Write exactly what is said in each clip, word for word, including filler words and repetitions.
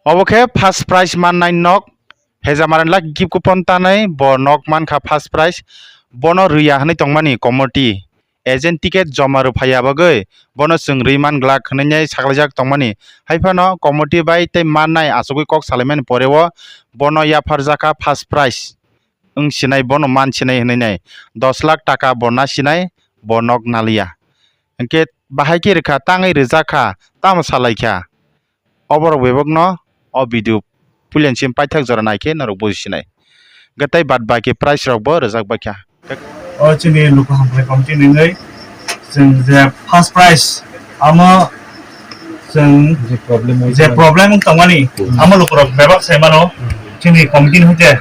Obo khe first prize mannai nok, Hejamara ni lak gift coupon tanai bo nok mankha first prize, bono rwya hwnwi tongmani committee, agent ticket joma rw phaiya bagwi bono chwng rwi man glak hwnwi nai saklaijak tongmani. Haiphano committee bai tei mannai achugwi kok salaimani poreo bono yapharjakha first prize wng sinai, bono man sinai hwnwi nai dos lakh taka bo na sinai, bo nok naliya. Hinkhe bahai khe rwkha, tangwi rwjakha, tamo salaikha. Oborok bebakno o video puilani simi paithak jora naikhe norok bujisinai. Hwnkhe tei bad baki prize rokbo rwjak baikha. O chini luku hamkrai committee ni wngwi chwng je first prize amo chwng je problem wng tongmani amo lukurok bebak sai mano chini committee ni hoite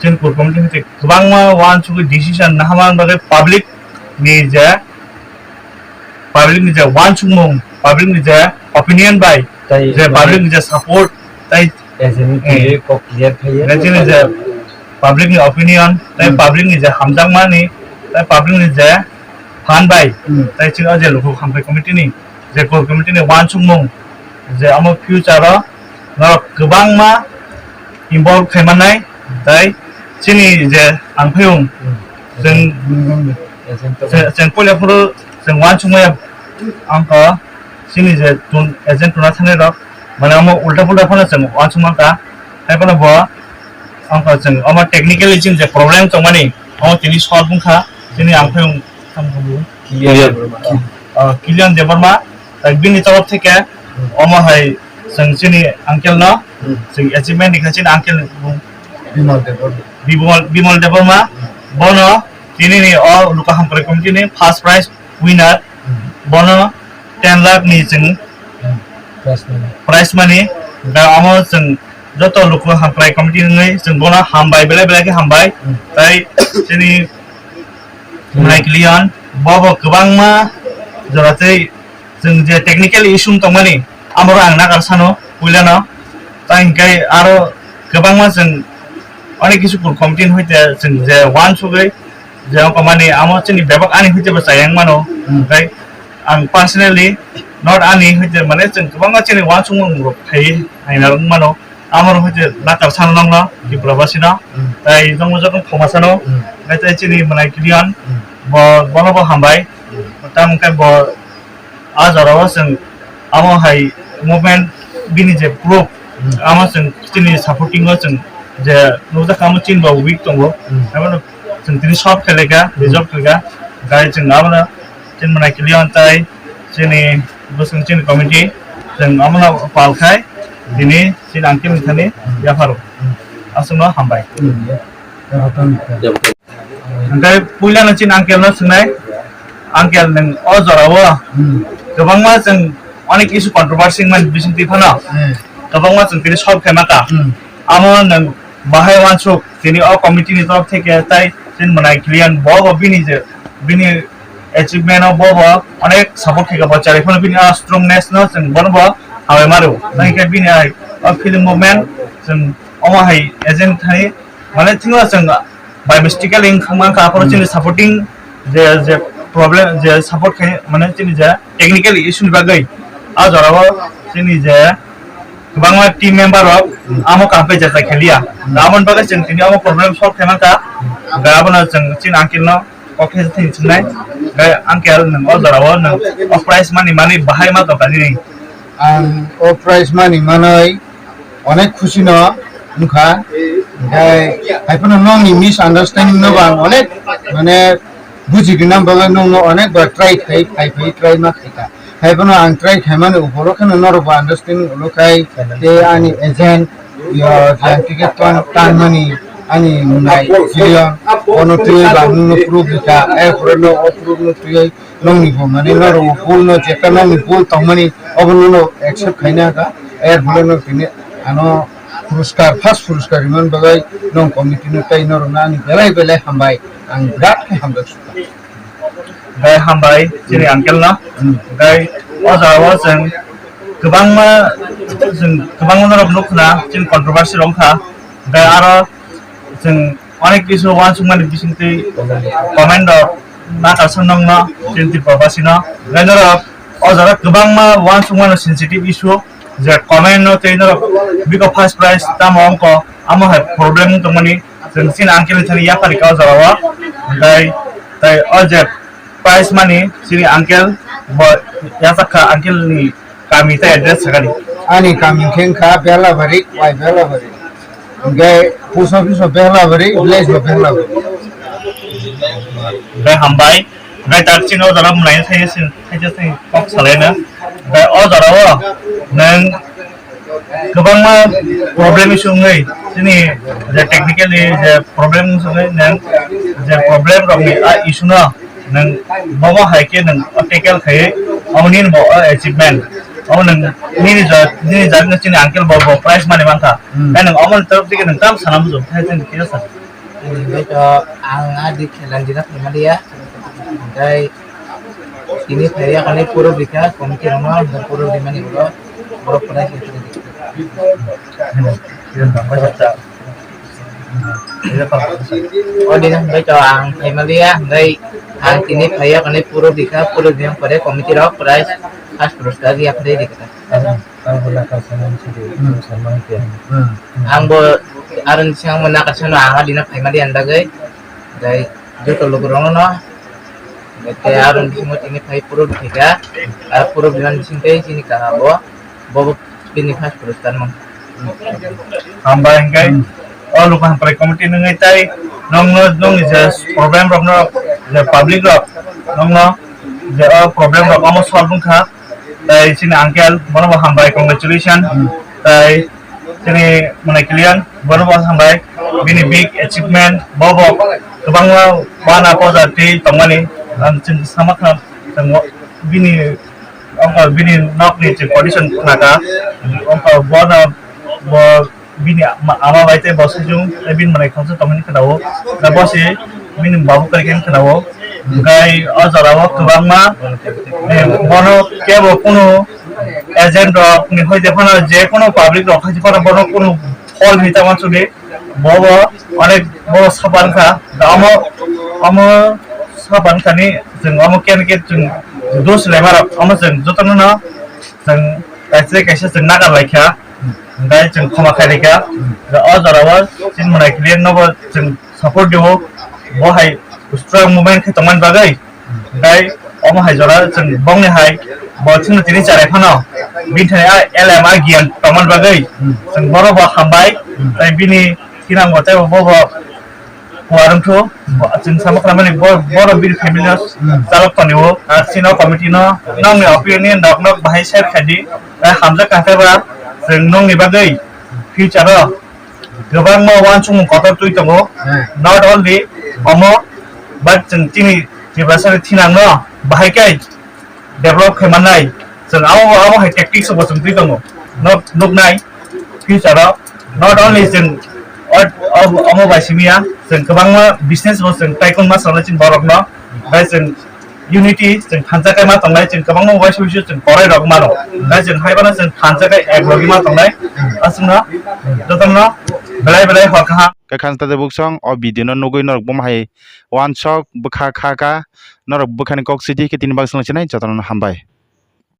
chini core committee ni hoite kwbangma uansugwi decision nahama bagwi public ni je public ni je uansukmung, public ni je opinion bai, je public ni je support, tai agent ni kok clear khaye. Nai chini je public ni opinion, tai public ni je hamjakmani, tai public ni je phan bai, tai chini o je luku hamkrai committee ni, je core committee ni uansukmung, je amo future o norok kwbangma involve khaimannai, tai chini je angphayung, chwng, chwng, chwng puila phuru chwng uansukmaya ang kha chini je tun agent tuna thani rok, mane omo ulta pulta phano chwng uansukma kha, hai phano bo ang kha chwng omo technically chini je problem tongmani omo tini solve wngkha, chini angphayung clear. Kilian Debbarma, bini torof theke omo hai chwng chini uncle no chwng achievement rikha chini uncle ni bung Bimal Debbarma. Bimol, Bimal Debbarma, bono tini ni o luku hamkrai committee ni first prize winner, bono ten lakh ni chwng prize money. Prize money, da omo chwng joto luku hamkrai committee ni chwng bono hambai belai belai khe hambai, tai chini Nai Kilian, bobo kwbangma jora tei chwng je technical issue wng tongmani, amoro ang nakar sano puilano. Tai hwnkhe aro kwbangma chwng onek kisu core committee ni hoite chwng je uansugwi je wngkha mani amo chini bebak ani hoite bo chayang mano. Hwnkhe ang personally not ani hoite mane chwng kwbangma chini uansukmung rok phai haina wng mano. Amo rok hoite nakar sano nongno Tripura basino. Tai nongno joto khoma sano. Nai tai chini Mwnai Kilian. Bo, bono bo hambai. Tamo khe bo a jora o chwng amo hai movement bini je proof, amo chwng chini supporting o chwng je nukjak amo chini bo weak tongo. Abono chwng tini solve khlaikha, resolve khlaikha. Gai chwng abono chini Mwnai Kilian tai chini bwswng chini committee chwng abono pal khai tini chini uncle ni thani yapharo. Aswkno hambai. Hwnkhe puilano chini uncle no swngnai, "Uncle, nwng o jora o kwbangma chwng onek issue controversy wngmani bisingtwi phano kwbangma chwng tini solve khaima kha. Amo nwng bahai uansuk tini o committee ni torof theke tai chini Mwnai Kilian bo bo bini je bini achievement o bo bo onek support khaikha, bo chari phano bini a strongness no chwng bono bo hambai maro. Nangkhe bini ai o film movement chwng omo hai agent thani mane thwngno chwng by mistakenly wngkha mankha, aphuru chini supporting je, je problem je support khai mane chini je technical issue ni bagwi a jora o chini je kwbangma team member rok amo kaham pai jajak khailiya. Aboni bagwi chwng tini omo problem solve khai mankha. Hwnkhe abono chwng chini uncle no kok khe thwi swngnai. Hwnkhe uncle, nwng o jora o nwng o prize money manwi bahai ma tongkha nini? Ang o prize money manwi onek khusi no wngkha. Hwnkhe hai phano nokni misunderstanding no bo ang onek mane buji gwnang bagwi nokno onek bar try khai, khai, khai, try ma khaikha. Hai phano ang try khaimani uphoro kheno norokbo understanding ulo khai, tei ani agent, yo, jang ticket tan, tanmani ani nai Kilian, bono twiwi ba nwngno proof rikha, erphore no o proof no twiwi nokni bo mane norokbo bhul no jeta nokni bhul tongmani obo nono accept khaina kha, erphore no tini ano puruskar, first puruskar rimani bagwi nong committee no tei norokno ani belai belai hambai, ang birat khe hamjak sukha. Bai hambai chini uncle no. Bai o jaga o chwng kwbangma, chwng kwbangma norok nukna chini controversy rok wngkha. Bai aro chwng onek kisu uansukmani bisingtwi comment rok nakarsa nongno chini Tripura basino. Bai norok o jaga kwbangma uansukmano sensitive issue. je comment no tei norok biko first prize tamo wngkha, amo hai problem wng tongmani, chwng chini uncle ni thani yaphari kha o jora o, hwnkhe tei o je prize mani chini uncle bo yachak kha, uncle ni kami tei address sakani. Ani kami khe wngkha Belabari, wai Belabari. Hwnkhe post office bo Belabari, village bo Belabari. Hwnkhe hambai. Hwnkhe tak chini o jora mwnaino thaisa sini, thaisa sini kok salaina. Hwnkhe o jora o nwng kwbangma problem issue wngwi chini je technically je problem wngwi nwng je problem rokni a issue no nwng bobo hai khe nwng tackle khaiwi omo nini bo achievement. Omo nwng nini ja-, nini jagano chini uncle bo, bo prize mani mankha. Hmm. Tei nwng omoni torof theke nwng tam sana muchung thai chini kisa sa. Hwnkhe to ang a di khela dina phaima liya. Hwnkhe tini phaiya kani puro bikha, committee rokno hwnkhe puro rimani ulo borok prize rikha. O din hwnkhe to ang phaima liya, hwnkhe ang tini phaiya kani puro bikha, puro biyang pore committee rok prize first puroskar riya phre rikha. Ang bo nakar sanani sidi, hmm, sanmani khe. Hmm. Ang bo aroni siyang bo nakar sano ang adina phaima di andagwi. Dai joto logorokno no. Tei aroni bisingo tini phai puro bikha. Ar puro biman bising tei chini kaha bo. Bobo bini first puroskar mang. Hambai hwnkhe, hmm, o Luku Hamkrai committee nungwi tei nongno, nongni je problem rokno, je public rok nongno je o problem rok omo solve wngkha. Tai chini uncle, bono bo hambai, congratulations. Hmm. Tai chini mane kilian, bono bo hambai, bini big achievement, bo bo kwbangma wana poja tei tongmani, ang chini sama kha, tongmo, bini, ang bini nokni je condition khaka, ang bono bo bini ama, ama bai tei bo sujung tei bini manai khoroksa tongmani khwnao. Da bo se bini babu kwrwi khe khwnao. Hwnkhe o jorao kwbangma, eh, bono kebo kunu agent rok ni hoite phano je kunu public rok haise phano bono kunu phol hinwi tamo chuli. Bo bo onek bo sapan kha. Da omo, omo sapan khani chwng omo ken ken chwng dos lemar omo chwng jotono no chwng kaisa kaisa chwng nagar lai kha. Hwnkhe chwng khoma khai rikha. O jorao chini mwnai kilian nobo chwng support diwo. Bo hai strong movement khe tongmani bagwi. Hwnkhe omo hai jora chwng bongni hai bo chwngno tini charai phano bini thani a L M a giyan tongmani bagwi chwng bono bo hambai. Tai bini thinango tei bo bo Kuarwng thu, chwng sama khlaimani bo-, borok bini family no chalok tonio, ar chini committee no, nokni opinion rok nok bahai share khaidi, tei hamjak kha khe ba, chwng nokni bagwi future o kwbangma uansukmung kotor twi tongo, not only omo, but chwng chini Tiprasa ni thinang no bahai khe develop khe mannai. Chwng abo, abo hai tactics bo chwng twi tongo. Nok, nuknai future o not only chwng o, o, omo bai simi ya, chwng kwbangma business bo chwng taikhun ma salai chini borok no. Bai chwng unity chwng thansa kai ma tongnai, chwng kwbangma uaisa uaisa chwng korai rok mano. Bai chwng hai bono chwng thansa kai ek logi ma tongnai. Aswkno jotono belai belai hor kaham. Kwkhwrang tei buksong o video no nugwi norok bo hai uansuk bwkha kha kha, norok bwkhani kok sidi khe tini bagwi swngchinai jotono hambai.